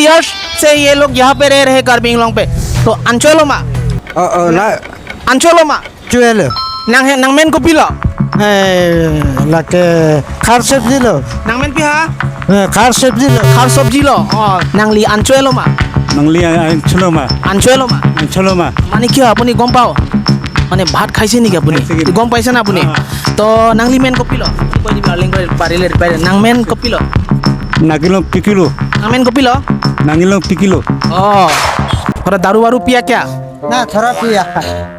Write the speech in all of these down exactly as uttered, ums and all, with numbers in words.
Years se ye log yahan pe reh rahe Karbi Anglong pe. To anchot lo ma? Oh, oh, na. Anchot lo ma? Chuelo. Nang he, nangmen kopilo? Eh, lake khar sabji lo. Nangmen pi ha? Eh, khar sabji lo. Khar sabji lo. Oh, nangli anchot lo ma? Nangli an-, anchot lo ma? Anchot lo ma? Anchot lo ma? Mane kya apuni gom pao? Mane bhat khaise niki apuni? Khaise niki? Gom paise na apuni? Ah. To nangli men kopilo? Koi di paling koi parile parile. Nangmen kopilo? Nangli men kopilo? Nangmen kopilo? Nangli men kopilo? Oh. Thora daru waru piya kya? Na, thora piya.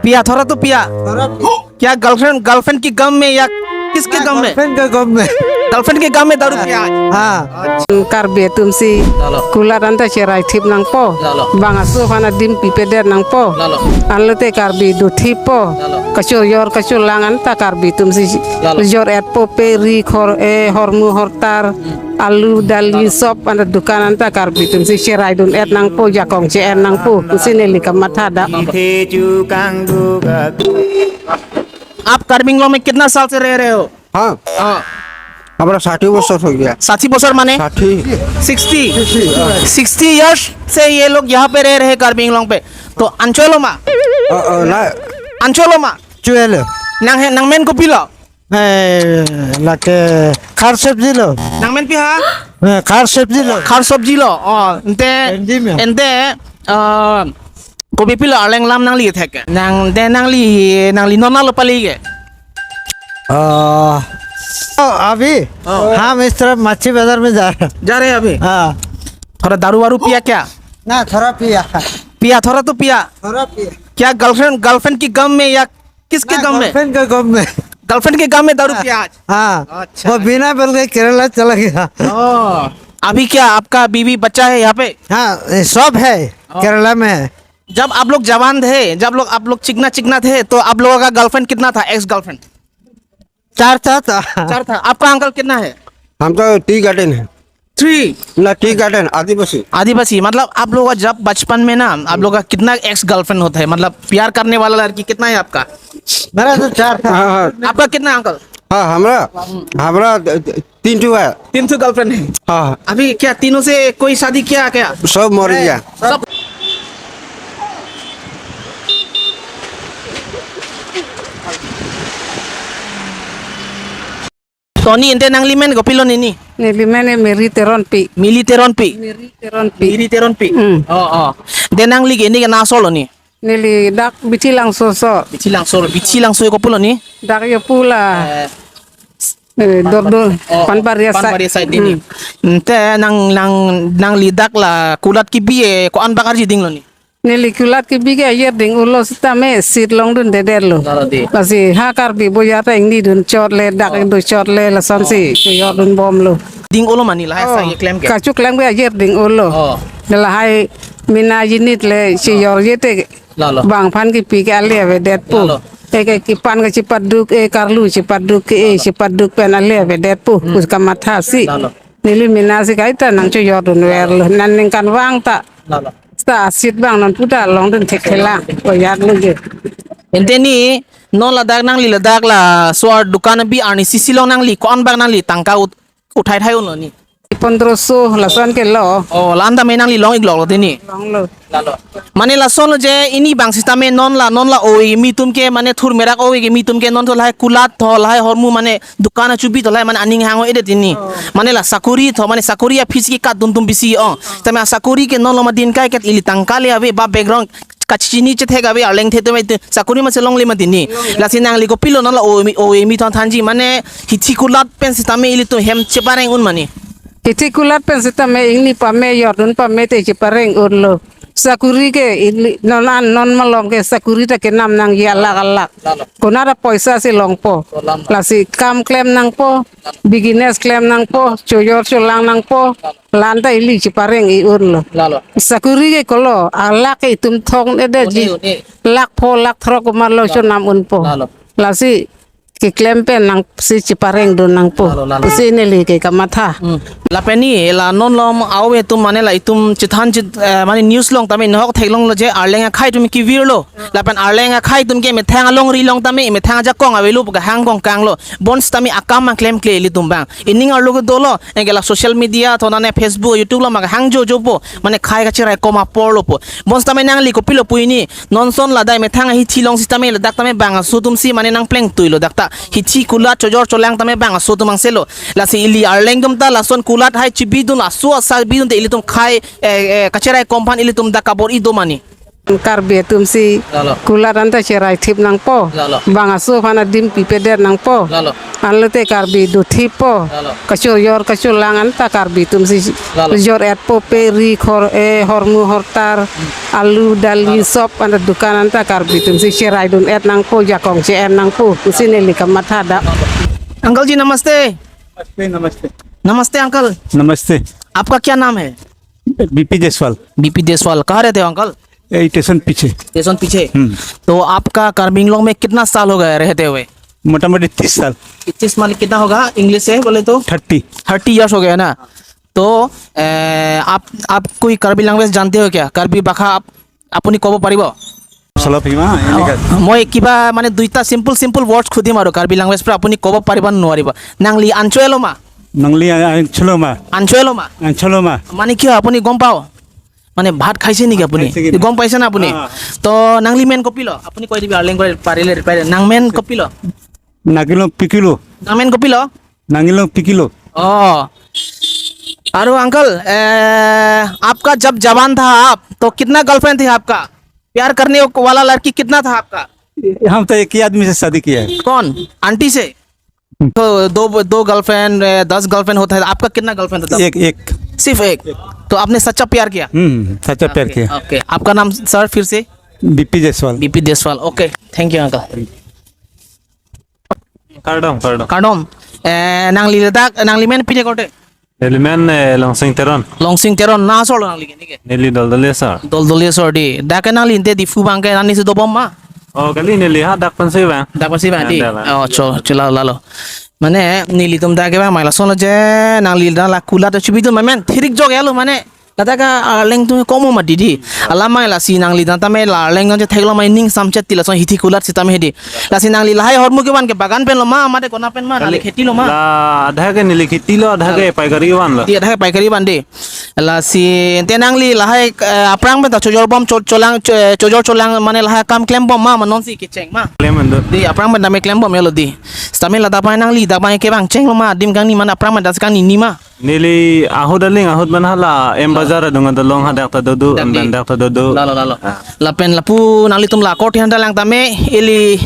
Piya, thora to piya. Thora piya. क्या girlfriend, girlfriend की गम में या किसके गम में? गर्लफ्रेंड के गम में। गर्लफ्रेंड के गम में दारू पिया आज। हाँ। Karbi atum si, lalo, kulat anta cherai thip nangpo. Lalo. Bang aso aphan adim pipedet nangpo. Lalo. Anlote Karbi do thippo. Lalo. Kachojor kacholang anta Karbi atum si, lalo, jor-etpo, pe ri khor, eh, hormu hortar. Hmm. Alu, dali, lalo, sop anta dukan anta Karbi atum si cherai dun-et nangpo, jakong che-en nangpo, pusi neli kamatha da. आप कार्बी आंगलोंग में कितना साल से रह रहे हो? हाँ। हाँ। हमारा साठ बरस हो गया। साठ बरस माने? साठ। सिक्सटी। सिक्सटी, हाँ। सिक्सटी इयर्स से ये लोग यहाँ पे रह रहे हैं कार्बी आंगलोंग पे। तो anchot lo ma? अ, अ, ना। Anchot lo ma? Chuelo. Nang he, nangmen kopilo? Eh, lake khar sabji lo. Nangmen pi ha? Eh, khar sabji lo. Khar sabji lo. Oh, ante, Hindi mein. Ante, ah, kopi pilo arleng lam nangli thek ke? Nang, de nangli, nangli non lo pali ke? Ah, oh, अभी? Oh. हम इस तरफ मच्छी बाजार में जा रहे हैं। जा रहे हैं अभी? हाँ। थोड़ा दारू वारू पिया क्या? ना, थोड़ा पिया। पिया, थोड़ा तो पिया। थोड़ा पिया। क्या गर्लफ्रेंड, गर्लफ्रेंड की गम में या किसके ना, गम में? गर्लफ्रेंड के गम में। गर्लफ्रेंड के गम में दारू पिया आज? हाँ। अच्छा। वो बिना बोल के केरला चला गया। ओ, अभी क्या आपका बीवी बच्चा है यहाँ पे? हाँ, ये सब है, हाँ। केरला में है। जब आप लोग जवान थे, जब लोग, आप लोग चिकना चिकना थे, तो आप लोगों का गर्लफ्रेंड कितना था, एक्स गर्लफ्रेंड? चार था, था। चार था। आपका अंकल कितना है? हम तो टी गार्डन है। थ्री। ना, टी गार्डन, आदिवासी। आदिवासी, मतलब आप लोग का जब बचपन में ना, आप लोग का कितना एक्स गर्लफ्रेंड होता है, मतलब प्यार करने वाला लड़की कितना है आपका? मेरा तो चार था। हाँ, हाँ। आपका कितना है, अंकल? हाँ, हमरा, हमरा तीन ठो है। तीन ठो गर्लफ्रेंड है। हाँ, हाँ। अभी क्या तीनों से कोई शादी किया क्या? सब मर गया। सब। Toni, ante nanglimen kopilo nini? Nelimen e Mary Teronpi. Mili Teronpi. Mary Teronpi. Mary Teronpi. Hmm. Oh, oh. De nangli ke neke na asor lo ni? Neli dak Bithi Langso asor. Bithi Langso, Bithi Langso kopilo ni? Dak yo pula. Eh, eh, Dordor, oh, Panbaria side. Panbaria side ni. Hmm. Ante nang, nang, nangli dak la kulat kebi e ko-an bak arjiding lo ni? Neli kulat kebi ke ayer ding-olo sitame seat longdundedet lo. Lalo di. Lasi ha Karbi bojar ta ingni dun chot le, dak, oh, ingdun chot le, lasonsi, oh, chojordun bomlo. Ding-olo ma neli lahai, oh, sa ye klem ke? Kachoklem ke ayer ding-olo. Oh. Lahai mena jinit le, oh, chojorje te. Lalo. Bang aphan kepi ke ale avedetpo. Lalo. E ke kepan ke chepaduk, e karlu chepaduk ke, e, lalo, chepaduk pen ale avedetpo. Hmm. Pusi kamathasi. Lalo. Neli mena si kaita nangchojordunverlo. Lalo. Nan ningkan vang ta. Lalo. Seta seat abang non puta longdun thekthelang. Koyat lo je. Ante ni, non ladak nangli ladak laso adukan abi arnisi si long nangli ko-an bak nangli tangka ut-, uthai thai unlo ni? Pondroso lason ke lo. Oh, la-an tame nangli long-iklok lo de ni? Longlo. Lalo. Mane lason lo je, ini bang sitame non la, non la ove kimi atum ke, mane thur merak ove kimi atum ke, non tho lahai kulat tho lahai hormu mane dukan achubi tho lahai mane aning hang-o-edet ini. Oh. Mane la sakori tho, mane sakori aphi si kadun atum bisi, oh. Tame asakori ke non lo ma din kai ket ili tangka le ave ba background kachini chethek ave arleng the tame te sakori ma chelongle ma din ni. Longle. Lasi nangli kopilo non la ove kimi, ove kimi thon thanji mane hithi kulat pen sitame ilitum hem chepareng un ma ni? Hithi kulat pen sitame ingni pame jordun pame te chepareng unlo. Sakori ke ili, non an non malom ke sakori ta kenam nangji alak alak. Lalo. Konat apoisa si longpo. Lalo. Lasi kam klem nangpo, business klem nangpo, chojor cholang nangpo. Lalo. La-an ta ili chepareng i-unlo. Lalo. Sakori ke kolo, alak ke itum thong-edet ji. Une, une. Lakh pho, lakh throk komatlo, lalo, chonam unpo. Lalo. Lasi keklem pen nangsi cheparengdun nangpo. Lalo, lalo. Pusi neli ke kamatha. Hmm. Lapen ni la non lom awe atum mane la itum chethan chit, eh, mane news along tame nahok theklonglo je Arleng akhei atum kevirlo. Lapen Arleng akhei atum ke methang alongri along tame methang ajakong avelo pu kahang kongkanglo. Bonsitame akam aklemkle ilitum abang. Ining arlo ke dolo, anke la social media, thonane Facebook, YouTube along ma kahang jojopo. Mane khei kacheraikom aporlopo. Bonsitame nangli kopilo pu ini, non ason ladak methang ahithi along sitame ladak tame bang aso atumsi mane nangplengtuilo dak ta. Hithi kulat chojor cholang tame bang aso atum angselo. Lasi ili Arleng atum ta lason kulat hai chibidun aso asa bidunte ilitum khei, eh, eh, kacheraikom aphan ilitum dak kabor-i do ma ni. Karbi atumsi Lalo. Kulat anta cheraithip nangpo. Lalo. Bang aso aphan adim pipedet nangpo. Lalo. Anlote Karbi dothippo. Lalo. Kachojor kacholang anta Karbi atumsi Lalo. Jor-etpo, peri, khor, eh, hormu hortar, alu, dali, Lalo. Sop anta dukan anta Karbi atumsi cheraidun-et nangpo, jakong che-en nangpo. Pusi neli kamatha dak. Uncle ji, नमस्ते। नमस्ते, नमस्ते। नमस्ते, अंकल। नमस्ते। आपका क्या नाम है? बीपी Jaiswal. BP Jaiswal, कहाँ रहते हो, अंकल? यही स्टेशन पीछे। स्टेशन पीछे? हम्म। तो आपका कार्बी आंगलोंग में कितना साल हो गया रहते हुए? मोटामोटी तीस साल। तीस माने कितना होगा इंग्लिश से बोले तो? थर्टी। थर्टी ईयर्स हो गया ना? तो, ए, आप, आप कोई कार्बी लैंग्वेज जानते हो क्या? कार्बी भाषा आप, আপুনি ক'ব পাৰিব? অলপ ইমান এনেকা। অ, মই কিবা মানে দুইটা চিম্পল চিম্পল ৱৰ্ডছ সুধিম আৰু কাৰ্বি লেংগুৱেজ পৰা, আপুনি ক'ব পাৰিব নে নোৱাৰিব? Nangli ancho-e lo ma? Nangli ancho-e lo ma? Ancho-e lo ma? Ancho-e lo ma? মানে কি হয় আপুনি গম পাও? মানে ভাত খাইছে নেকি আপুনি? খাইছে কি নাই? গম পাইছে না আপুনি? অ। তো nangli men kopilo? আপুনি কৈ দিবি, Arleng কৈ পাৰিলে reply। Nangmen kopilo? Nangli men kopilo? Nangmen kopilo? Nangli men kopilo? অ। अरे अंकल, ए, आपका जब जवान था आप, तो कितना गर्लफ्रेंड थे आपका? प्यार करने वाला लड़की कितना था आपका? हम तो एक ही आदमी से शादी किया है। कौन? आंटी से? तो दो, दो गर्लफ्रेंड, ए, दस गर्लफ्रेंड होता है, आपका कितना गर्लफ्रेंड था? एक, एक। सिर्फ एक? एक। तो आपने सच्चा प्यार किया? हम्म, सच्चा प्यार ओके, किया। ओके। आपका नाम सर फिर से? BP Jaiswal. BP Jaiswal, okay. Thank you, uncle. Kardom, kardom. Kardom. Eh, nangli ladak, nangli men pine korte? Neli men, eh, Longsing Teron. Longsing Teron, na asor lo nangli ke, neke? Neli Doldoli asor. Doldoli asor di. Dak ke nangli ante Diphu abang ke nangli si dobom ma? Oh, kali neli hadak pensi abang. Dak pensi abang di. Anda lah. Oh, cho, cho lalo, lalo. Mane, nelitum dak ke abang, mai lason lo je, nangli dak la kulat chibidun ma men, thirik jok ya lo mane. Ladak ke Arleng atum komo ma di di. Alam ma lasi nangli dak tame la Arleng atum chetheklong ma ning samchet ti lason hithi kulat sitame hedi. Lasi nangli lahai ahormu kevan ke bagan pen lo ma, mate kona pen ma, nangli kheti lo ma? La adha ke neli kheti lo, adha ke paikari van lo. Di adha ke paikari van di. Lasi ante nangli lahai, eh, aphrang pen ta chojor bom cho-, cholang, cho-, chojor cholang mane lahai akam klem bom ma, ma nonsi kecheng ma? Klem ando. Di aphrang pen tame klem bom ya lo di. Sitame ladak pen nangli dak pen ke bang cheng lo ma, adim kangni mane aphrang pen ta si kangni ni ma? Neli ahut aling, ahut man hala M Bazar adung adolong hadak ta dodo, Dak di. Em dak ta dodo. Lalo, lalo. Ah. Lapen lapu nanglitum la korte handa lang tame, ili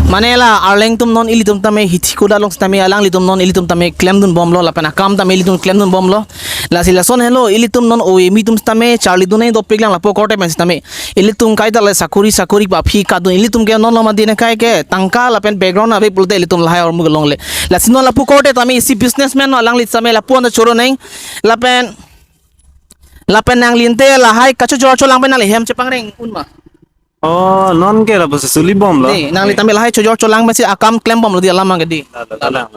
mane la Arleng atum non ilitum tame hithi kulat along tame alanglitum non ilitum tame klemdun bomlo, lapen akam tame ilitum klemdun bomlo. Lasi lason helo, ilitum non O A M atum tame charlidun nai dopik lang lapu korte pen tame. Ilitum kaita le sakuri sakuri pa phi kadun, ilitum ke non lo ma di ne kai ke tangka lapen background ave pulote ilitum lahai ahormu kelongle. Lasi non lapu korte tame isi businessman no alangli tame lapu anta choro neng. Lapen, lapen nangli ante lahai kachojor cholang pen nangli hem chepangreng un ma? Oh, non ke lapu si suli bom lo. Di, nangli tame lahai chojor cholang pensi akam klem bom lo di alam abang ke di. Lalo, lalo.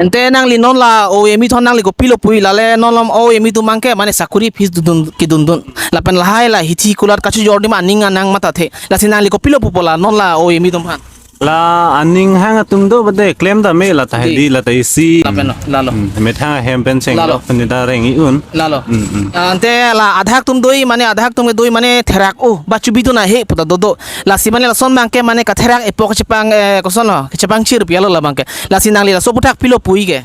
Ante nangli non la O A M atum nangli kopilo pu-i lale non lom O A M atum abang ke mane sakuri phis dundun kedundun. Lapen lahai la hithi kulat kachojor di ma aning anang mathathe. Lasi nangli kopilo pupo la non la O A M atum aphan? La aning hang atum do bade klem tame la ta Di. Hedi la ta isi. Lapen lo, lalo. Hmm, methang ahem pen cheng Lalo. Lo pen ta reng-i un. Lalo. Hmm, hmm. Ah, ante la adhak atum doi mane adhak atum ke doi mane therak o ba chubidun ahe puta dodo. Lasi mane lason abang ke mane katherak epo kachepang, eh, koson lo, kachepangchir pi alo la abang ke. Lasi nangli laso aphuthak pilo pu-i ke?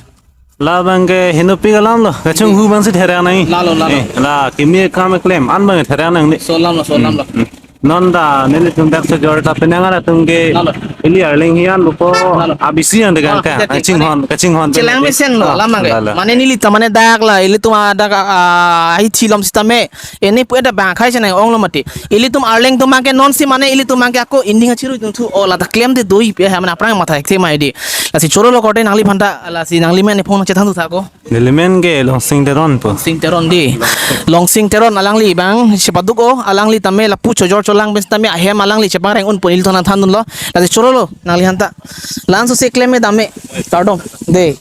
La abang ke henopik alam lo, kachonghu abang si therak nang. Lalo, lalo. Eh, la kimi kam klem an abang therak nang ni. Solam lo, solam lo. Hmm, hmm. Non ta nelitum dak chojor ta penang atum ke Lalo. Ili Arleng hian lupo Lalo. Abisi yang degan Ah, ka, kita tik, kachinghon, kachinghon. Chelang mesen lo, Ah, lama ke. Lalo. Mane neli ta mane dak la, ilitum adak, ah, hithi along sitame. Ini pu ada bang khai chenai ong lo mati. Ilitum Arleng atum abang ke nonsi mane ilitum abang ke ako inding achiru itum thu o la ta klemde doi pi ha mane aphrang matha ekse mai di. Lasi choro lo korte nangliphan ta lasi nangli men ephong nang chethan thu tha ko. Neli men ke Longsing Teron po. Longsing Teron di. Longsing Teron alangli abang chepaduk o alangli tame lapu chojor chojor Lang pen sitame ahem alangli chepangreng un pu nelitum nangthandunlo. Lasi chorolo nanglihanta. La-an sose klem me dam me. Kardom. De.